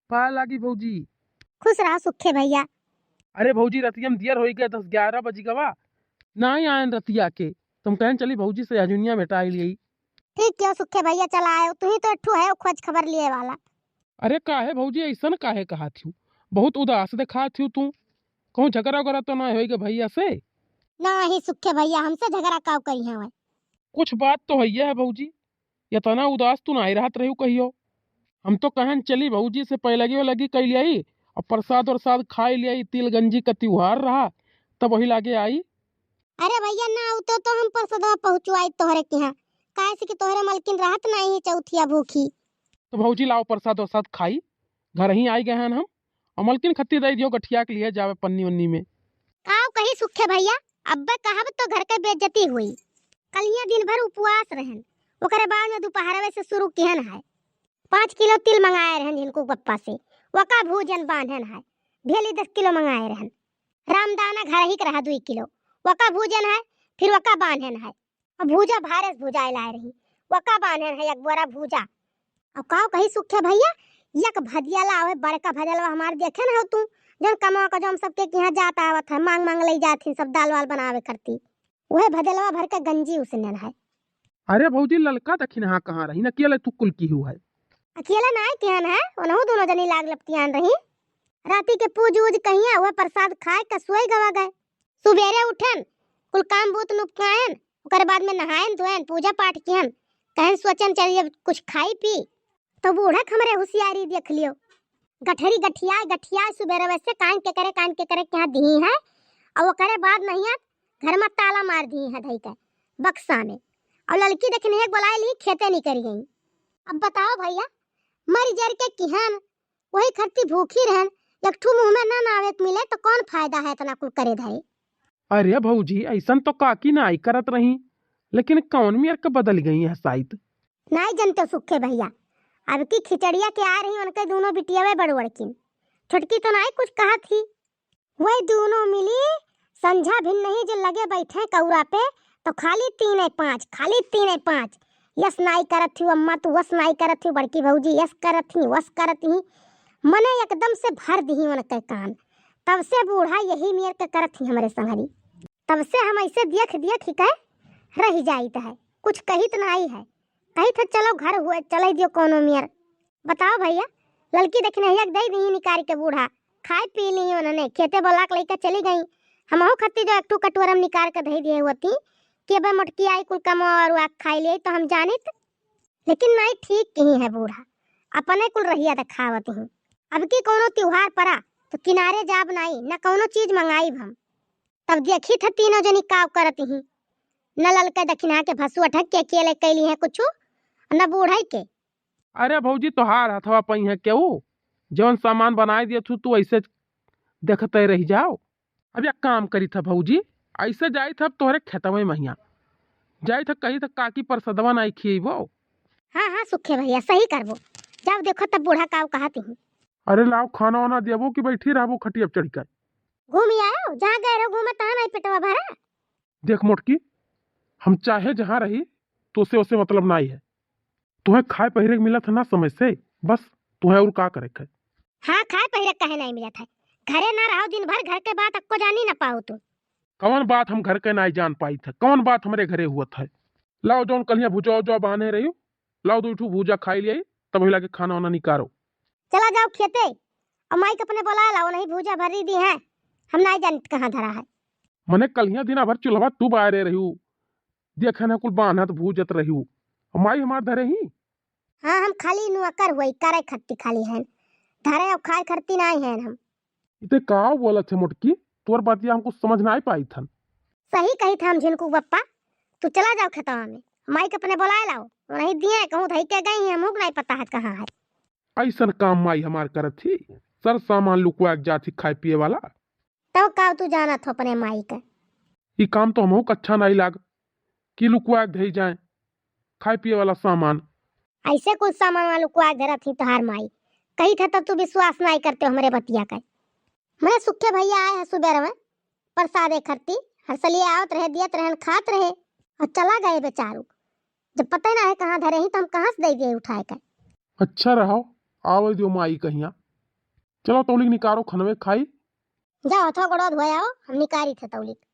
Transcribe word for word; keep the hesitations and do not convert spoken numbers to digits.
पाए लागी भौजी। खुश रहा सुखे भैया। अरे भौजी, रतिया में दियर होइ गए, दस ग्यारह बजि गवा, नाहीं आयन रतिया के। तुम कहन चली भौजी से अजुनिया भेटाइ लियई। ठीक कियो सुखे भैया, चला आयो, तू ही तो एक ठू है खोज खबर लिए वाला। अरे काहे भौजी, अइसन काहे कहा थियू? बहुत उदास देखा थियू तू। कहूँ झगड़ा उगड़ा तो नाहीं होइगे भैया से? नाहीं सुखे भैया, हमसे झगड़ा काउ करी हैं वह? कुछ बात तो हइये है भौजी, इतना उदास तू नाहीं रहत रहियो कहियो। हम तो कहन चली भौजी से पहलगी वहलगी कइ लियाई, अउर प्रसाद वरसाद खाइ लियाई, तिल गंजी का त्योहार रहा, तब वही लागे आई। अरे भैया ना, उ तो, तो हम प्रसादवा पहुँचवाई तोहरे किहाँ, काहे से कि तोहरे मलकिन रहत नाहीं है चौथिया भूखी। तो भौजी लाओ प्रसाद वरसाद खाई, घर ही आइ गए हैं हम। अउर मलकिन खत्ती दइ दियो गठिया के लिए जावे पन्नी वन्नी में। काउ कही सुखे भैया, अब्बे कहब तो घर के बेइज्जती हुई। कलिया दिन भर उपवास रहन, ओकरे बाद में दोपहरवे से शुरू किहन है। पाँच किलो तिल मंगाए रहन झिनकू पप्पा से, वका भूजन बांधन है। भेली दस किलो मंगाए रहन। रामदाना घर ही के रहा दुई किलो, वका भूजन है, फिर वका बांधन है। अउर भूजा भारे से भुजाए लाए रही, वका बांधन है एक बोरा भूजा। अउर काउ कही सुखे भैया, एक भदियाला आवे, बड़का भदियाला हमार देखे न हो तू, जौन कमवा का जो हम सबके किहाँ जात आवत है, मांग मांग लइ जात ही सब दाल वाल बनावे करती, उहे भदियाला भर के गंजी उसनेन है। अरे भौजी, ललका दखिनहा कहाँ रही न, अकेले तू कुल किहू है? अकेले नाहीं किहन है, ओनहु दुनो जनी लाग लपटियान रही। राती के पूज उज कहिया, उहे प्रसाद खाए के सोए गवा गए। सुबेरे उठन, कुल काम बूत नुपकायन, ओकरे बाद में नहायन धोयन, पूजा पाठ किहन, कहन सोचन चल जब कुछ खाई पी, तो बूढ़ा के हमरे हुसियारी देख लियो। गठरी गठियाए गठियाए सुबेरे वैसे कान के करे, कान के करे क्या दिही है, अउर ओकरे बाद नहीं आत, घर में ताला मार दिही है धई के बक्सा में, अउर ललकी देखने एक बोलाए ली खेते निकल गई। अब बताओ भैया, मर जर के किहन वही खरती भूखी रहन, एक ठू मुँह में ना नावे के मिले तो कौन फायदा है इतना कुल करे धरे। अरे भौजी, अइसन तो काकी नाई करत रही, लेकिन कौन मेर के बदल गई है साइत। नाई जनते सुखे भैया, अब की खिचड़िया के आ रही उनके दुनो बिटियावे बड़ बड़किन, छोटकी तो नाई कुछ कहत ही। वही दुनो मिली संझा भिन नहीं जे लगे बैठे कौरा पे, तो खाली तीन है पाँच, खाली तीन है पाँच। यस नाई करत ही अम्मा, तू वस नाई करत ही बड़की भौजी, यस करत ही, वस करत ही। मने एकदम से भर दिही उनके कान। तब से बूढ़ा यही मेर के करत ही हमरे संगरी। तब से हम ऐसे देख देख ही के रह जाइत है, कुछ कहित नाई है। कहित है चलो घर हुए, चले दियो कौनो मेर। बताओ भैया, ललकी देखने एक दे दी निकाल के बूढ़ा, खाए पी ली उन्होंने, खेते बोला के लेके चली गई। हमहू खत्ती जो एक ठू कटोरा में निकाल के धई दिए होती कि अबे मोटकी आई कुल कमवा और खाई ले तो हम जानित। लेकिन नाई ठीक किही है बूढ़ा, अपने कुल रहिया देखावत ही। अब की कौनो त्योहार परा तो किनारे जाब नाई, न कौनो चीज मंगाइब हम। तब देखी थे तीनों जनी काव करत ही, न ललके दखिना के भसुआ ढक के अकेले कैली है कुछ, न बूढ़ई के। अरे भौजी, तोहार हथवा पई है केहू? जौन सामान बनाए दिए थू, तू ऐसे देखते रह जाओ। अब एक काम करी था भौजी, ऐसे जाई था तोहरे खेतवे महिया, जाई था कही था काकी परसदवा नाई खिएबो। हाँ, हाँ, सुखे भैया, सही करबो। जब देखो तब बूढ़ा काव कहत ही। अरे लाओ, खाना वाना देबो कि बैठी रहबो खटिया पे चढ़ के? घूमी आयो, जहाँ गए रहो घूमे, तहाँ नाई पेटवा भरा। देख मोटकी, हम चाहे जहाँ रही, तोसे ओसे मतलब नाई है। तुहें खाए पहिरे के मिलत है ना समय से, बस तुहें और का करे के है? हाँ, खाए पहिरे के काहे नाई मिलत है? घरे ना रहो दिन भर, घर के बात अक्को जानी ना पाओ तू। कौन बात हम घर के नाई जान पाई थे? कौन बात हमरे घरे हुआ था? लाओ जौन कलिया भुजा उजा बांधे रही, लाओ दो ठू भूजा खाई लियाई, तब हिला के खाना वाना निकारो। चला जाओ खेते, और माई के अपने बोला लाओ, नहीं भूजा भरी दी है, हम नाई जानित कहाँ धरा है। मने कलिया दिना भर चूल्हा तू बारे रही, देखे ना कुल बांधत भूजत रही, और माई हमार धरे ही। हाँ, हम खाली नुअकर हुई, करे खट्टी खाली हैं, धरे और खाए खट्टी नाई हैं हम। इते का बोलत है मोटकी? तोर बतिया हम कुछ समझ नाई पाई थन। सही कही था हम झिनकू बप्पा, तू चला जाओ खेतवा में, माई के अपने बोलाए लाओ, वहीं दिए कहूँ धई के गई हैं, हमहू के नाई पता है कहाँ है। ऐसन काम माई हमार करत ही, सर सामान लुकवा के जात ही खाए पिए वाला। तब का तू जानत हो अपने माई के? ई काम तो हमहू के अच्छा नाई लाग कि लुकवा के धई जाए खाए पिए वाला सामान। ऐसे कुछ सामान वाला लुकवा के धरत ही तोहार माई, कही था तब तू विश्वास नाई करते हो हमरे बतिया का। मने सुखे भैया आए हैं सुबेर में, प्रसाद एक खरती, हर सलिए आवत रहे, दियत रहन, खात रहे, और चला गए बेचारू। जब पता ही ना है कहाँ धरे ही, तो हम कहाँ से दे दिए उठाए के? अच्छा रहो, आवे दियो माई कहिया। चलो तौलिक निकारो खनवे खाई। जाओ, हथवा गोड़वा धोए आओ, हम निकारी थे तौलिक।